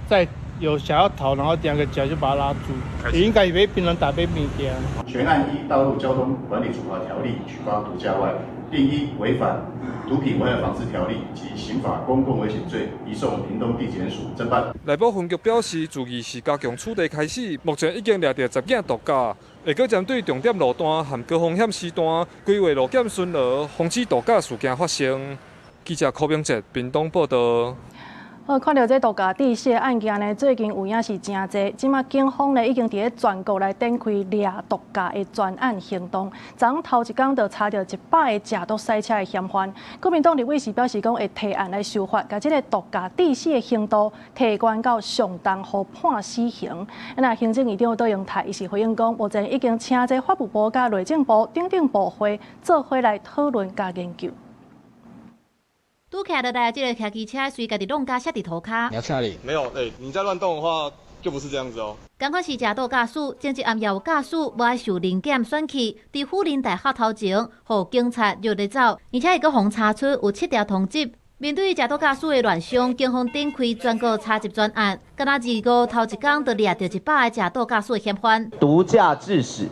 在有想要逃，然後兩個腳就把他拉住，應該以為檳榔打杯物件。全案依道路交通管理處罰條例舉發毒駕外，另依違反毒品危害防治條例及刑法公共危險罪，移送屏東地檢署偵辦。內埔分局表示，自二是加強取締開始，目前已經掠著10件毒駕，會閣針對重點路段和高風險時段，規劃路檢巡邏，防止毒駕事件發生。記者柯明哲屏東報道。好，看到這毒駕致死的案件呢，最近有影是誠濟。這馬警方呢已經佇咧全國來展開掠毒駕的專案行動。昨昏頭一工就查著100个食毒賽車的嫌犯。國民黨立委是表示講會提案來修法，共這个毒駕致死的刑度提懸到上重予判死刑。那行政院長卓榮泰伊是回應講，目前已經請這法務部佮內政部等等部會做伙來討論佮研究。拄徛落來，這个騎機車隨家己弄甲摔佇塗跤。你要去哪裡？沒有，你再亂動的話，就不是這樣子哦。仝款是食毒駕駛，前一暗也有駕駛無愛受臨檢選去，佇虎林大學頭前，予警察約咧走，而且伊閣予查出有7條通緝。面對食毒駕駛的亂象，警方展開全國查緝專案，敢若25頭一工就掠著100个食毒駕駛的嫌犯。毒駕致死，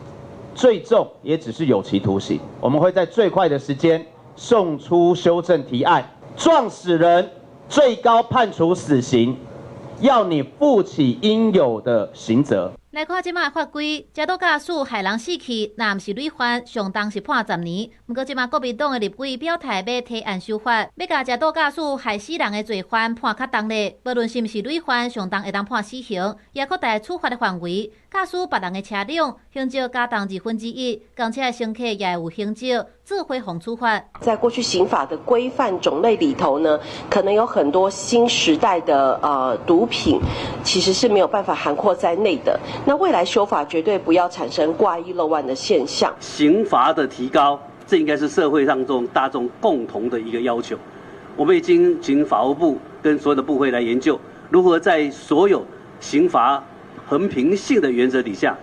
最重也只是有期徒刑。我們會在最快的時間送出修正提案。撞死人，最高判處死刑，要你負起應有的刑責。來看這馬的法規，食毒駕駛害人死去，若毋是累犯，上重是判10年。毋過這馬國民黨的立委表態欲提案修法，欲共食毒駕駛害死人的罪犯判較重咧，無論是毋是累犯，上重會當判死刑，也擴大處罰的範圍。駕駛別人的車輛，刑責加重1/2，公車的乘客也會有刑責，做伙予處罰。在過去刑法的規範種類裡頭呢，可能有很多新時代的毒品，其實是沒有辦法涵括在內的。那未來修法絕對不要產生掛一漏萬的現象。刑罰的提高，這應該是社會上中大眾共同的一個要求。我們已經請法務部跟所有的部會來研究，如何在所有刑罰衡平性的原則底下，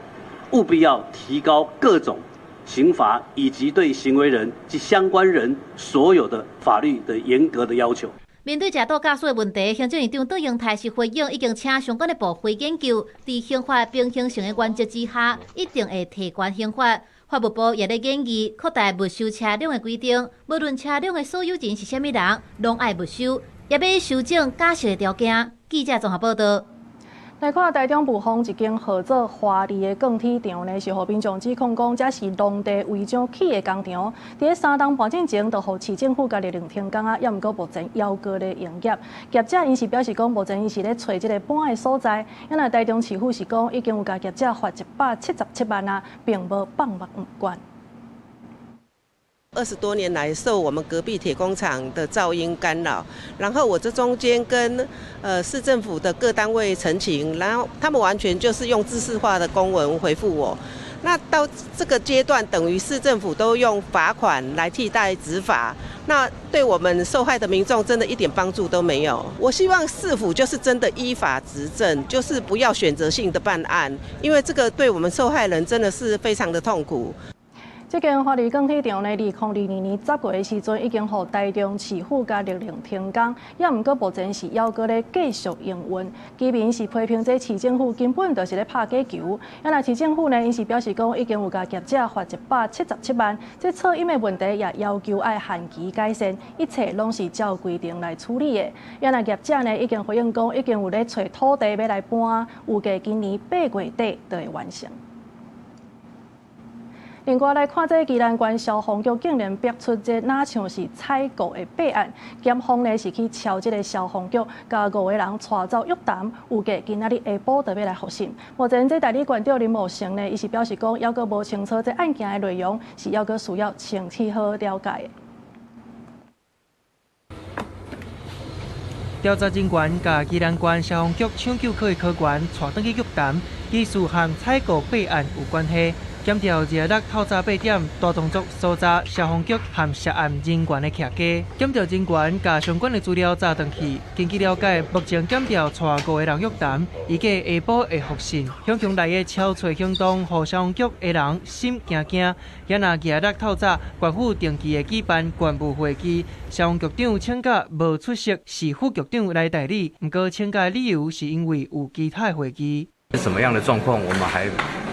務必要提高各種刑罰以及對行為人及相關人所有的法律的嚴格的要求。面對食毒駕駛的問題，行政院長卓榮泰是回應，已經請相關的部會研究，佇刑法平衡性的原則之下，一定會提懸刑罰。法務部也咧研議擴大沒收車輛的規定，無論車輛的所有人是啥物人，攏愛沒收，也欲修正假釋的條件。記者綜合報道。來看台中霧峰一間號做華麗的鋼鐵廠呢，是予民眾指控講，這是農地違章起的工廠。佇咧3冬半進前，就予市政府共勒令停工啊，猶毋過目前猶閣咧營業。業者𪜶是表示講，目前𪜶是咧揣這个搬的所在。啊若台中市府是講，已經有共業者罰177萬啊，並無放目毋管。20多年來受我們隔壁鐵工廠的噪音干擾，然後我這中間跟市政府的各單位陳情，然後他們完全就是用制式化的公文回覆我。那到這個階段，等於市政府都用罰款來替代執法，那對我們受害的民眾真的一點幫助都沒有。我希望市府就是真的依法執政，就是不要選擇性的辦案，因為這個對我們受害人真的是非常的痛苦。這間華麗鋼鐵廠呢，2022年10月的時陣已經予台中市府共勒令停工，也毋過目前是猶閣咧繼續營運。居民是批評這市政府根本就是咧拍假球。啊，若市政府呢，𪜶是表示講已經有共業者罰177萬，這噪音的問題也要求愛限期改善，一切攏是照規定來處理的。啊，若業者呢已經回應講，已經有咧揣土地欲來搬，預計今年8月底就會完成。另外來看，這宜蘭縣消防局竟然逼出這若像是採購的弊案，檢方呢是去抄這个消防局，共5个人帶走約談，預計今仔日下晡就欲來複審。目前這代理縣長林茂成呢，伊是表示講，猶閣無清楚這案件的內容，是猶閣需要清楚好了解的。調查人員共宜蘭縣消防局搶救科的科員帶轉去約談，疑似和採購弊案有關係。檢調26透早8點，大動作搜查消防局和涉案人員的徛家。檢調人員共相關的資料查轉去。根據了解，目前檢調帶五個人約談，預計下晡會複訊。鄉鄉內的抄揣行動，予消防局的人心驚驚。也若26透早，縣府定期會舉辦縣務會議，消防局長請假無出席，是副局長來代理。毋過請假理由是因為有其他會議。是什麼樣的狀況，我們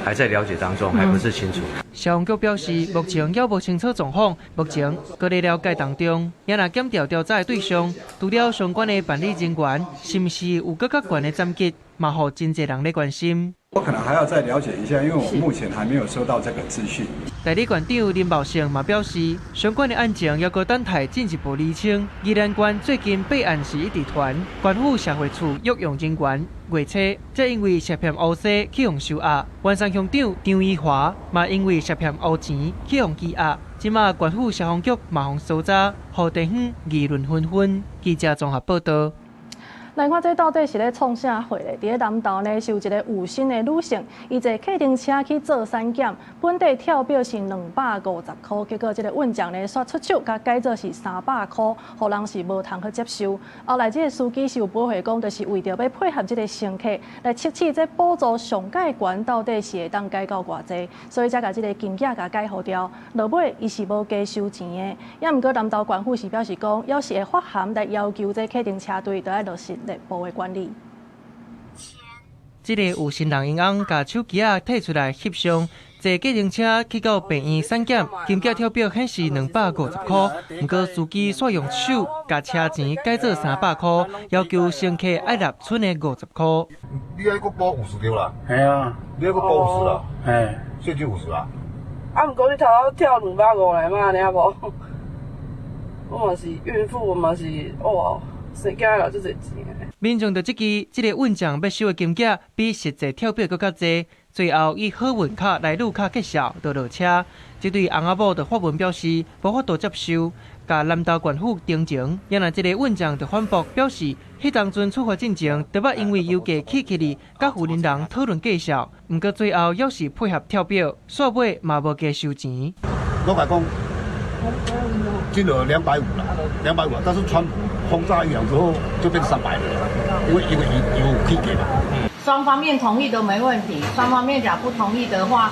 還在了解當中，還不是清楚。消防局表示，目前猶無清楚狀況，目前閣咧了解當中。也若檢調調查的對象，除了相關的辦理人員，是毋是有閣較懸的層級，嘛予真濟人咧關心。我可能還要再了解一下，因為我目前還沒有收到這個資訊。代理縣長林茂勝嘛表示，相關的案情猶閣等待進一步釐清。宜蘭縣最近弊案是一直傳，縣府社會處約用人員月初，則因為涉嫌烏西去予收押。員山鄉長張宜華嘛因為涉嫌烏錢去予羈押。這馬縣府消防局嘛予搜查，予地方議論紛紛。記者綜合報道。來看這到底是咧創啥貨咧？佇咧南投呢，是有一個有心的女性，伊坐計程車去做產檢，本底跳表是250箍，結果這個運將呢，煞出手共改做是300箍，予人是無通好接受。後來這個司機是有駁回講，就是為著欲配合這個乘客來測試這補助上蓋懸到底是會當改到偌濟，所以才共這個金額共改予掉。落尾伊是無加收錢的，也毋過南投縣府是表示講，猶是會發函來要求這計程車隊著愛落實內部的管理。這個有心人𪜶翁共手機仔提出來翕相，坐計程車去到病院產檢，金額跳表顯示250箍，毋過司機煞用手共車錢改做300箍，要求乘客愛納賰的50箍。你愛閣補50對啦？係啊，你愛閣補50啦？嘿，現金50啊？啊，毋過你頭拄跳250來嘛，爾無？我嘛是孕婦，我嘛是哇，生囝來這濟錢。民眾就質疑，這個運將欲收的金額比實際跳表閣較濟，最後以好運卡來路卡結數就落車。這對翁仔某就發文表示無法度接受，共南投縣府澄清。也若這個運將就反駁表示，彼當陣處罰進前，就捌因為油價起起哩，佮負責人討論價數，毋過最後猶是配合跳表，煞尾嘛無加收錢。我共講，金額250了，兩百五，但是川普轟炸伊朗之後就變300了，因為油起價嘛。雙方面同意都沒問題，雙方面講不同意的話，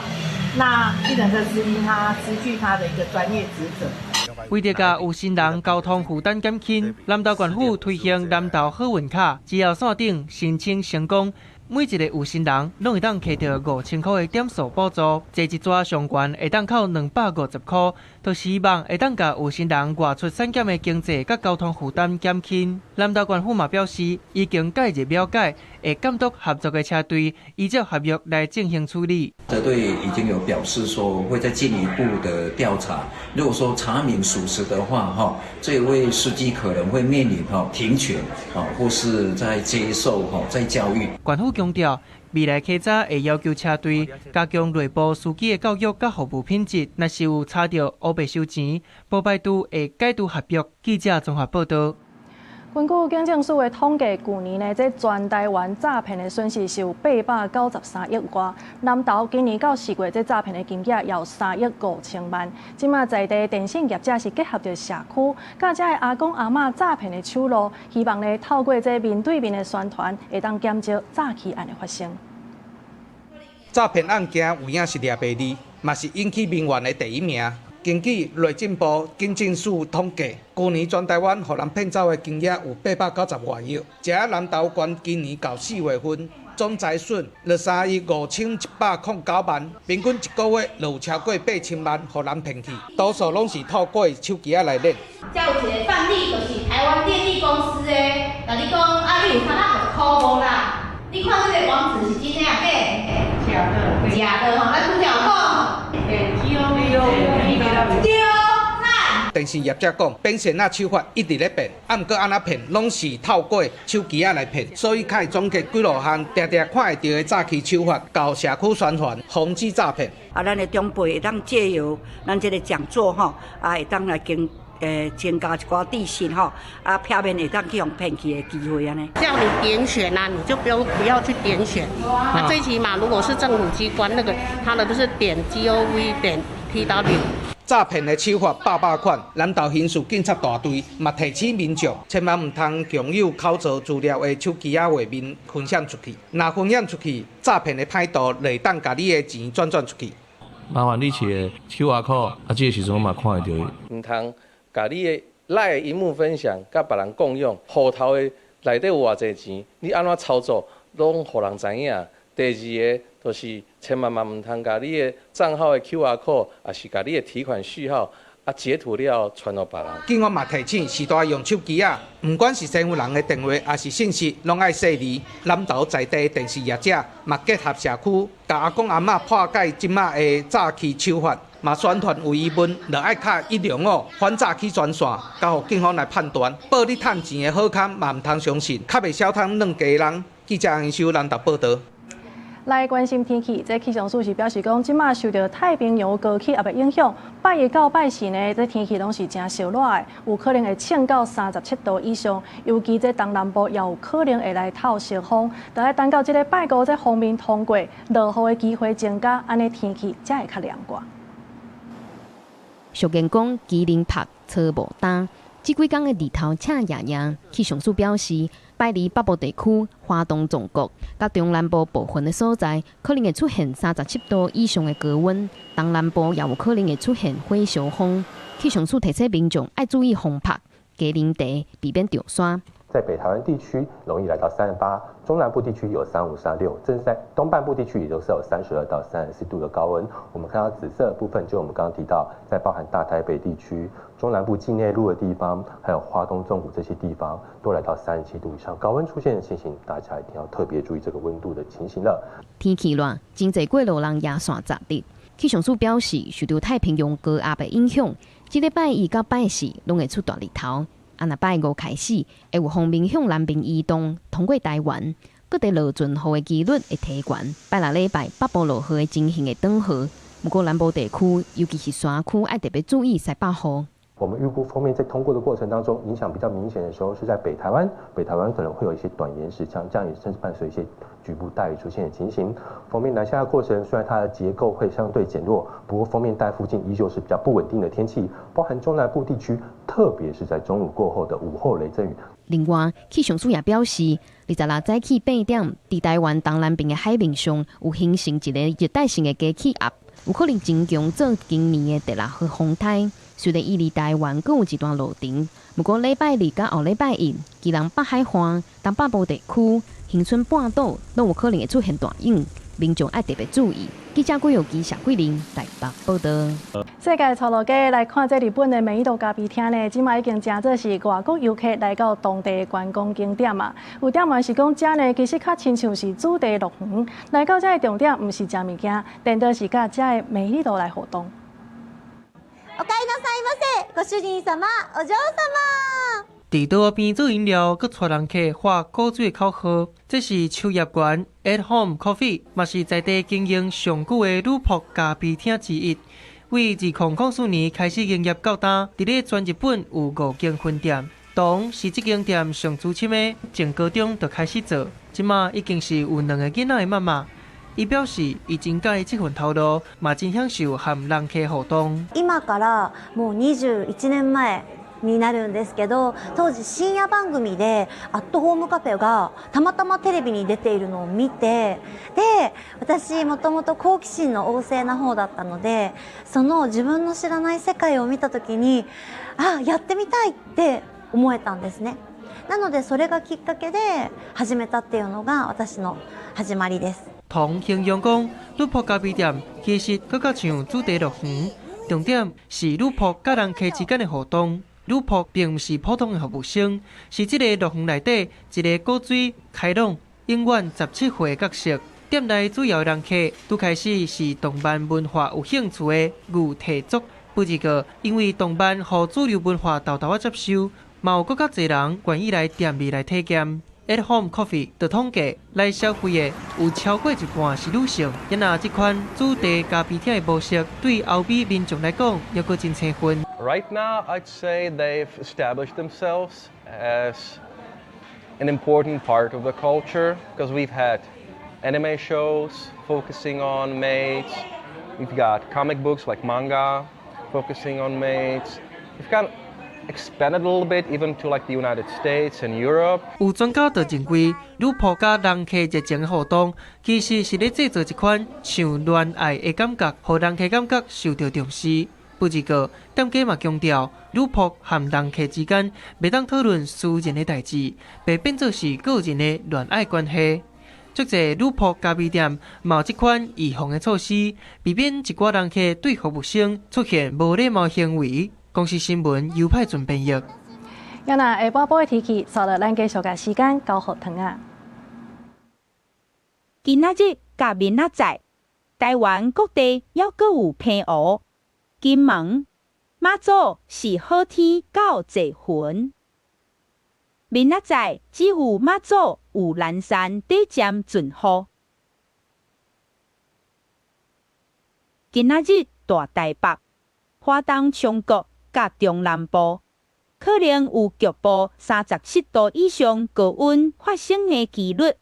那計程車司機他失去他的一個專業職責。為著共有心人交通負擔減輕，南投縣府推行南投好運卡，只要線頂申請成功，每一個有心人攏會當摕著5000箍的點數補助，坐一逝上懸會當扣250箍，就希望會當共有心人外出產檢的經濟佮交通負擔減輕。南投縣府嘛表示，已經介入了解，會監督合作的車隊依照合約來進行處理。車隊已經有表示說會再進一步的調查，如果說查明屬實的話，哈，這位司機可能會面臨哈停權，啊，或是再接受哈再教育。縣府強調，未來起早會要求車隊加強內部司機的教育佮服務品質，若是有查著烏白收錢，無排除會解除合約。記者綜合報道。根據警政署的統計，舊年呢，這全台灣詐騙的損失是有893億外。南投今年到4月，這詐騙的金額有3億5千萬。這馬在地電信業者是結合著社區，佮遮的阿公阿嬤詐騙的手路，希望呢透過這面對面的宣傳，會當減少詐欺案的發生。詐騙案件有影是掠袂離，嘛是引起民怨的第一名。根據內政部警政署統計，舊年全台灣予人騙走的金額有890外億。遮南投縣今年到4月份總財損23億5109萬，平均一個月就有超過8000萬予人騙去，多數攏是透過手機仔來騙。遮有一個範例，就是台灣電力公司的，共你講啊，你有350箍無啦？你看這個網址是真的抑假？假的，假的吼，咱拄才有講。對，電信業者講，騙線仔手法一直咧變，啊，毋過按怎騙，攏是透過手機仔來騙，所以較會總結幾落項，定定看會著的詐欺手法，到社區宣傳，防止詐騙。啊，咱的長輩會當藉由咱這个講座吼，啊，會當來經。增加一寡知識吼，啊，避免會當去予騙去的機會按呢。叫你點選啊，你就不用不要去點選。啊，最起碼如果是政府機關，那個他的就是點 gov.tw。詐騙的手法百百款，南投刑事警察大隊嘛提醒民眾，千萬毋通共有口座資料的手機仔畫面分享出去。若分享出去，詐騙的歹徒會當共你的錢轉轉出去。麻煩你摕 QR code，啊，這個時陣我嘛看會著。毋通共你的 LINE 螢幕分享，佮別人共用，戶頭的內底有偌濟錢，你按怎操作，攏予人知影。第二个就是千萬嘛毋通共你的帳號的 QR code，抑是共你的提款序號啊截圖了傳予別人。警方嘛提醒，序大用手機仔，毋管是身份人的電話，抑是信息，攏愛細膩。南投在地電視業者嘛結合社區，共阿公阿嬤破解這馬的詐欺手法，嘛宣傳有疑問，就愛敲105反詐欺專線，交予警方來判斷。報你趁錢的好康嘛毋通相信，較袂曉通軟雞籠。記者楊修南投報導。來關心天氣，這氣象署是表示講，這馬受著太平洋高氣壓的影響，拜一到拜四呢，這天氣攏是誠燒熱的，有可能會衝到37度以上。尤其這東南部也有可能會來透熱風。著愛等到這个拜五這鋒面通過，落雨的機會增加，按呢天氣才會較涼快。俗諺講，麒麟曝，草無焦。這幾工的日頭赤炎炎，氣象署表示，拜二北部地區、花東縱谷、佮中南部部分的所在，可能會出現37度以上的高溫；東南部也有可能會出現火燒風。氣象署提醒民眾愛注意風曝，加啉茶，避免著山。在北台灣地區容易來到38，中南部地區有35、36，甚至在東半部地區也都是有32到34度的高溫。我們看到紫色的部分，就我們剛剛提到，在包含大台北地區、中南部近內陸的地方，還有花東縱谷這些地方，都來到37度以上高溫出現的情形，大家一定要特別注意這個溫度的情形了。天氣熱，真濟過路人夜線紮日。氣象署表示，受著太平洋高壓的影響，這禮拜一到拜四攏會出大日頭。啊，若拜五開始，會有鋒面向南邊移動，通過台灣，各地落陣雨的機率會提懸。拜六禮拜北部落雨的情形會轉好，毋過南部地區，尤其是山區，愛特別注意西北雨。我們預估鋒面在通過的過程當中，影響比較明顯的時候是在北台灣，北台灣可能會有一些短延時強降雨，甚至伴隨一些局部大雨出現的情形。鋒面南下的過程，雖然它的結構會相對減弱，不過鋒面帶附近依舊是比較不穩定的天氣，包含中南部地區，特別是在中午過後的午後雷陣雨。另外，氣象署也表示，26早起8點，佇台灣東南邊的海面上有形成一個熱帶性的低氣壓，有可能增強做今年的第六號風颱。雖然伊離台灣閣有一段路程，毋過禮拜二佮後禮拜一，基隆北海岸、東北部地區、恆春半島攏有可能會出現大雨，民眾愛特別注意。記者郭友基、謝桂玲台北報導。世界帶落家來看這日本的美麗多咖啡廳呢，這馬已經成做是外國遊客來到當地的觀光景點啊。有店員是講，遮呢其實較親像是主題樂園，來到遮的重點毋是食物件，顛倒是佮遮的美麗多來互動。おかえりなさいませ、ご主人様、お嬢様。佇桌仔邊做飲料，閣帶人客喊古錐的口號。這是秋葉原 At Home Coffee，嘛是在地經營上久的女僕咖啡廳之一。為2004年開始營業到今，佇咧全日本有五間分店。當是這間店上資深的，從高中就開始做，這馬已經是有兩个囡仔的媽媽。伊表示，伊真佮意這份頭路，嘛真享受和人客互動。今からもう21年前になるんですけど、当時深夜番組でアットホームカフェがたまたまテレビに出ているのを見て、で、私もともと好奇心の旺盛な方だったので、その自分の知らない世界を見た時に、あ、やってみたいって思えたんですね。なのでそれがきっかけで始めたっていうのが私の始まりです。唐形容講，女僕咖啡店其實閣較像主題樂園，重點是女僕佮人客之間的互動。女僕並毋是普通的服務生，是這個樂園內底一个古錐、開朗、永遠17歲的角色。店內主要人客拄開始是動漫文化有興趣的御提族，不過因為動漫予主流文化沓沓仔接受，嘛有閣較濟人願意來店裡來體驗。At Home Coffee 的統計，來消費的有超過一半是女性。因而這款主題咖啡廳的模式，對歐美民眾來講，猶閣真青春。Right now, I'd say they've established themselves as an important part of the culture because we've had anime shows focusing on maids. We've got comic books like manga focusing on maids. We've kind of expanded a little bit even to like the United States and Europe. 有專家就認為，女僕佮人客熱情互動，其實是咧製造一款像戀愛的感覺，予人客感覺受著重視。不過，店家嘛強調，女僕和人客之間袂當討論私人的代誌，袂變做是個人的戀愛關係。足濟女僕咖啡店嘛有這款預防的措施，避免一寡人客對服務生出現無禮貌行為。公視新聞尤派準編譯。啊若下晡晡的天氣，紲落咱繼續共時間交予糖仔。今仔日佮明仔載，台灣各地猶閣有澎湖、金門、馬祖是好天到濟雲。明仔載只有馬祖有南山短暫陣雨。今仔日大台北、花東松谷佮中南部可能有局部37度以上高溫發生的機率。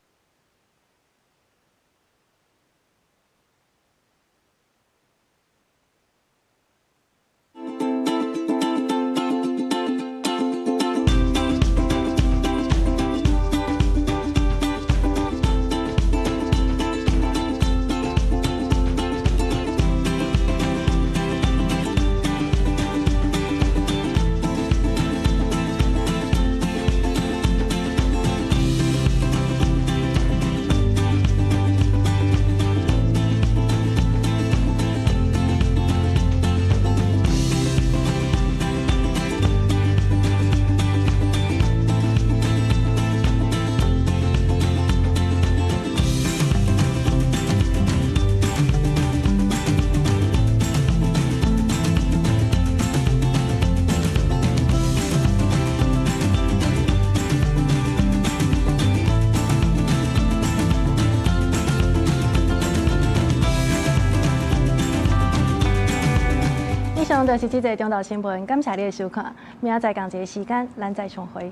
以上就是這節中晝新聞，感謝你的收看，明仔載仝一个時間，咱再相會。